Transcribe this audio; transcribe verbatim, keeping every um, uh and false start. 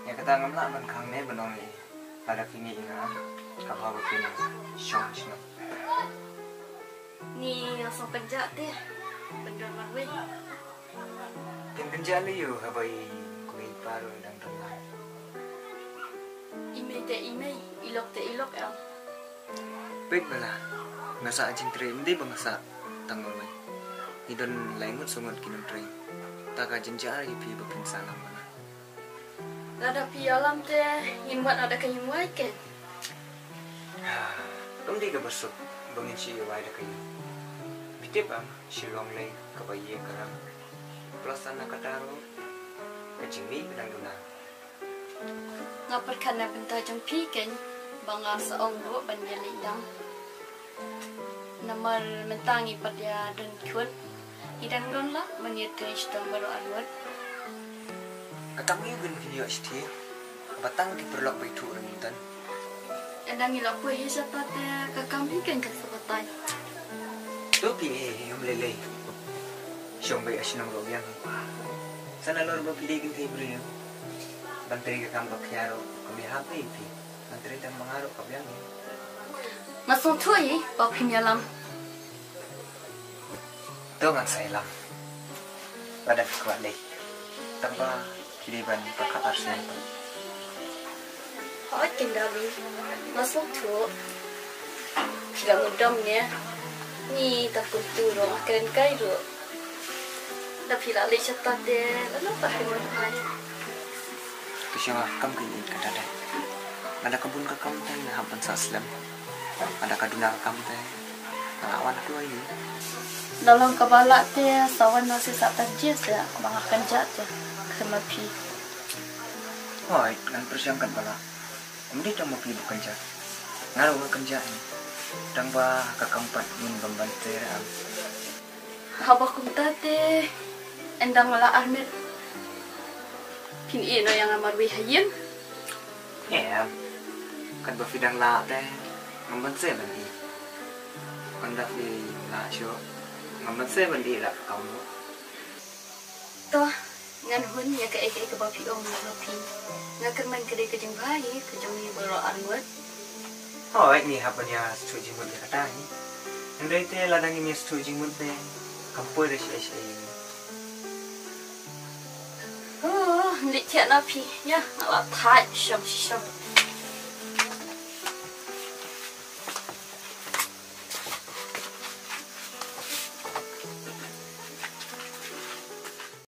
Ïa kata ngam lah ban khang ne ban ong ïa i. Lada phi ngeit ïa nga, haba phin shong shnong. Ni nga sngewkynjah te ban don marwei. Phin kynjah lei ïa u haba i kmie i pa ruh dang don lang. I mei te i mei, i lok te i lok em. Peit bala, nga sah jingtrei ym dei ba nga sah tang marwei. Ngi don lai ngut saw ngut ki nongtrei. Ta ka jynjar ïa phi ba phin sah lang bala. Lada phi ïalam te ngin wad noh da ka ïing wai kein. Kam dei kaba suk ba ngin shu ïa wai da ka ïing. Phi tip em, shi long lei kaba ïa ka rang. Plus na kata ruh ka jingmih ka dang duna. Nga pyrkhat na bynta jong phi kein ba nga sa ong ruh ban ïaleit lang. Namar mynta ngi pat ïa don khun, ngi dang don lah ban ïa trei shitom baroh arngut. Kata ngi u kin kin ïoh shithi ba tang ki paralok ba ithuh ring mynta. Ynda ngi la poi hi shata te ka kam hi kein kan sa batai. To phi hi hi um lei lei. Shong bai a shnong ruh biang hi. Sa nalor ba phi dei kin thei briew. Ban trei ka kam ba khia ruh kam ïahap hi phi. Ban trei tang ba nga ruh ka biang hi. Nga sngewthuh hi ba phim ïalam. To ngan sa ïalam. Lada phi kwah lei. Tang ba phi dei ban pyrkhat arsien pat. Hooid kein darling. Nga sngewthuh. Phi la mudom ne. Ni ta kumtu ruh nga kren kai ruh. Da phi la leit shata te la nang pat phi mut hai. Ka shong ka kam ka ïeit kata dei. Lada ka bun ka kam te nga hap ban sah slem. Lada ka duna ka kam te nga la wan tuai ni. Da long kaba lah te sa wan na si sa tan jia se ba nga kynjah te. Khlem ma phi. Hooid, ngan pyrshang kat ba lah. Ym dei tang ma phi ba kynjah. Nga ruh nga kynjah ni. Tang ba ka kam pat ngin bym ban ter am. Haba kumta te ynda nga la armet phin ïeh noh ïa nga marwei ha ïing. Em. Katba phi dang lah te ngam banse ban ïeh. Ynda phi lah shuh ngam banse ban ïeh la ka kam ruh. To ngan hun ïa kaei kaei kaba phi ong ïa phi. Nga kyrmen ka dei ka jingbha hi ka jong ngi baroh arngut. Hooid ngi hap ban ïa sngewthuh jingmut ïa kata hi. Hynrei te lada ngim ïa sngewthuh jingmut te kam poi da shaei shaei. Oh, leit thiah na phi ïa nga la thait shong shong.